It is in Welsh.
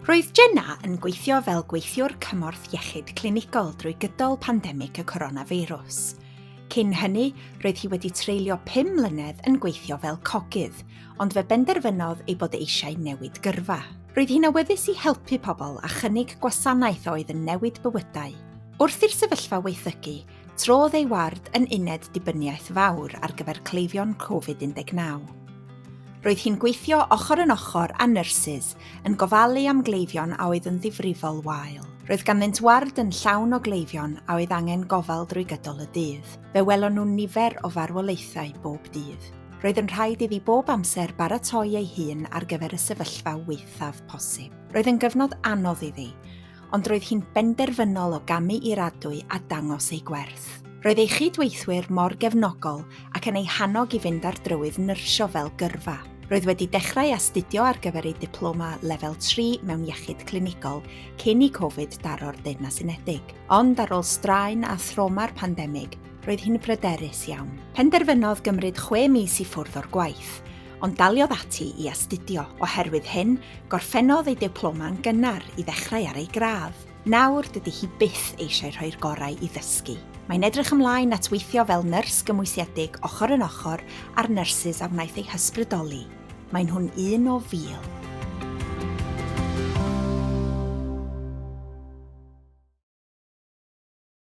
Roedd Jenna yn gweithio fel gweithiwr cymorth iechyd clinigol drwy gydol pandemig y coronafeirws. Cyn hynny, roedd hi wedi treulio pum mlynedd yn gweithio fel cogydd, ond fe benderfynodd ei bod eisiau newid gyrfa. Roedd hi'n awyddus i helpu pobl a chynnig gwasanaeth oedd yn newid bywydau. Wrth i'r sefyllfa waethygu, Trodd ei ward yn uned dibyniaeth fawr ar gyfer cleifion Covid 19. Roedd hi'n gweithio ochr yn ochr â nyrsys yn gofalu am gleifion a oedd yn ddifrifol wael. Roedd ganddynt ward yn llawn o gleifion a oedd angen gofal drwy gydol y dydd. Fe welon nhw nifer o farwolaethau bob dydd. Roedd yn rhaid iddi bob amser baratoi ei hun ar gyfer y sefyllfa waethaf posib. Roedd yn gyfnod anodd iddi, ond roedd hi'n benderfynol o gamu i'r adwy a dangos ei gwerth. Roedd ei chyd-weithwyr mor gefnogol ac yn ei hannog i fynd ar drywydd nyrsio fel gyrfa. Roedd wedi dechrau astudio ar gyfer ei diploma lefel 3 mewn iechyd clinigol cyn i Covid daro'r Deyrnas Unedig. Ond ar ôl straen a thrawma'r pandemig, roedd hi'n bryderus iawn. Penderfynodd gymryd chwe mis i ffwrdd o'r gwaith, ond daliodd ati i astudio. Oherwydd hyn, gorffennodd ei diploma'n gynnar i ddechrau ar ei gradd. Nawr, dydy hi byth eisiau rhoi'r gorau i ddysgu. Mae'n edrych ymlaen at weithio fel nyrs gymwysiedig ochr yn ochr â'r nyrsys a wnaeth ei hysbrydoli. Maen nhw'n un o fil.